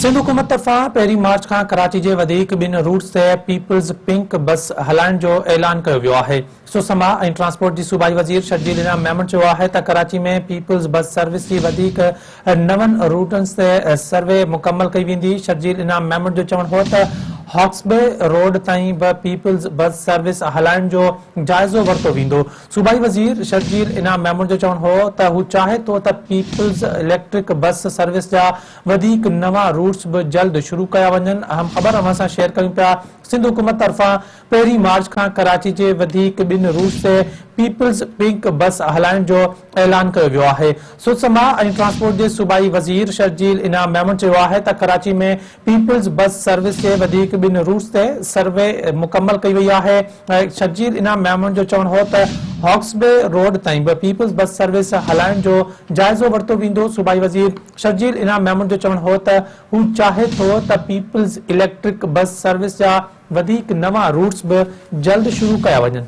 سنڌ حڪومت طرفان پهرين مارچ کان ڪراچي جي وڌيڪ ٻن روٽس تي پيپلز پنڪ بس هلائڻ جو اعلان ڪيو ويو آهي. سوسما ۽ ٽرانسپورٽ جي صوبائي وزير شرجيل انعام ميمڻ چيو آهي ته ڪراچي ۾ پيپلز بس سروس جي وڌيڪ نون روٽنز تي سروي مڪمل ڪئي ويندي. شرجيل انعام ميمڻ جو چوڻ هو ته هاڪس بي روڊ تائين به پيپلز بس سروس هلائڻ جو جائزو ورتو ويندو. صوبائي وزير شرجيل انعام ميمڻ جو چوڻ هو ته هو چاهي ٿو ته پيپلز اليڪٽرڪ بس سروس جا وڌيڪ نوان روٽس به جلد شروع ڪيا وڃن. اهم خبر اوهان سان شيئر ڪيون پيا سنڌ حڪومت طرفان پهرين مارچ کان ڪراچي جي وڌيڪ ٻن روٽس تي پيپلز پنڪ بس هلائڻ جو اعلان ڪيو ويو آهي. سڌسماء ۽ ٽرانسپورٽ جي صوبائي وزير شرجيل انعام ميمڻ چيو آهي ته ڪراچي ۾ پيپلز بس سروس جي وڌيڪ ٻن روٽس تي سروي مڪمل ڪئي وئي آهي. شرجيل انعام ميمڻ جو چوڻ هو ته هاڪس بي روڊ تائين به پيپلز بس سروس هلائڻ جو جائزو ورتو ويندو. صوبائي وزير شرجيل انعام ميمڻ جو چوڻ هو ته هو چاهي ٿو ته پيپلز اليڪٽرڪ بس سروس جا وڌيڪ نوان روٽس به جلد شروع ڪيا وڃن.